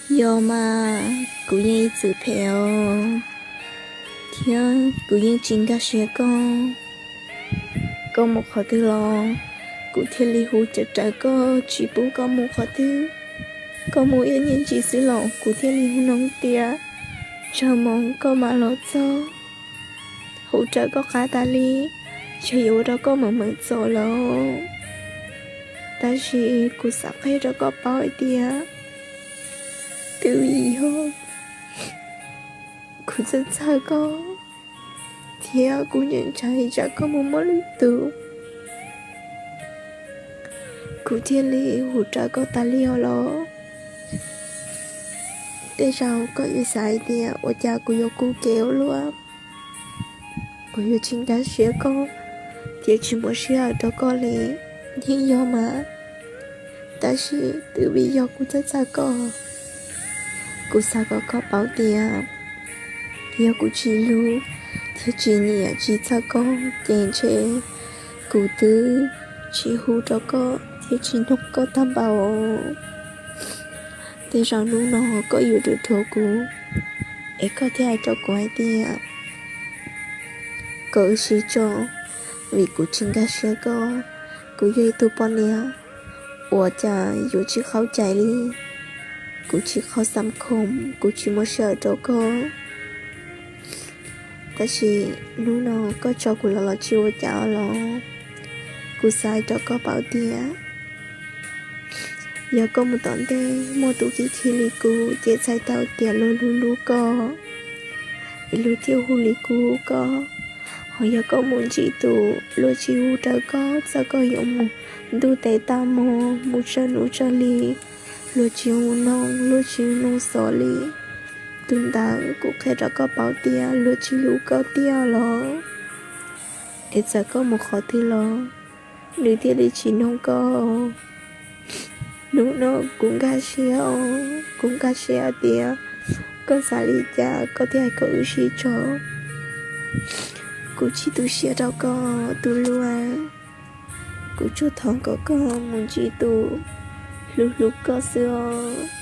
Yog mas, kuv yeej ib txwm phem os, thiab kuv yeej tsis nkag siab koj. Koj mus qhov twg los, kuv thiaj li hu raws koj, tsis pub koj mus qhov twg. Koj mus ib nyuag ntsis xwb los kuv thiaj li hu noog tias, tsawg moos koj mam los txog, hu raws koj qab tas li, ces yuav ua rau koj meem meem txom lawm. Tab sis kuv xav qhia rau koj paub hais tias, twb vim yog kuv txhawj txhawj koj, thiab kuv nyiam ntshai tsam koj mus muaj lwm tus, kuv thiaj li hu raws koj tas li os los. Tej zaum koj yuav xav hais tias ua cas kuv yuav kub kev ua luaj, kuv yuav tsis nkag siab koj, thiab tsis muaj sij hawm rau koj li. Yeej yog mas, tab sis twb vim yog kuv txhawj txhawj koj, kuv xav kom koj paub tias, yog kuv tsis hlub thiab tsis nyiam tsis txhawj koj ces ntshe kuv twb tsis hu rau koj thiab tsis noog koj tag npaum. Tej zaum hnub no koj yuav rau rhuav kuv, es koj thiaj hais rau kuv hais tias, kom wb sib tso, vim kuv tsis nkag siab koj. Kuv yog ib tug poj niam uas cas yuav tsis qaug cai li, kuv tsis qaug xam khoom, kuv tsis muaj sij hawm rau koj. Tab sis hnub no koj tso kuv los los tsis ua cas los, kuv xav hais rau koj paub tias, yog koj mus tom ntej muaj tus khib khib li kuv ces txhais tau tias luag hlub hlub koj, es luag thiaj hu li kuv hu koj. Ho yog koj mus ntsib tus luag tsis hu raws koj, txawm koj yuav mus ntuj tes tag hmo, mus tsawg hnub tsawg hli, luag tsis hu noog, luag tsis hu noog xov li, tus ntawd kuv qhia rau koj paub tias luag tsis hlub koj tiag los. Es txawm koj mus qhov twg los, nws thiaj li tsis noog koj. Hnub no kuv nkag siab os, kuv nkag siab tias koj xav li cas koj thiaj hais kom wb sib tso. Kuv tsis tu siab rau koj tus hlub, kuv tsuas thov kom koj mus ntsib tus hlub hlub koj xwb os.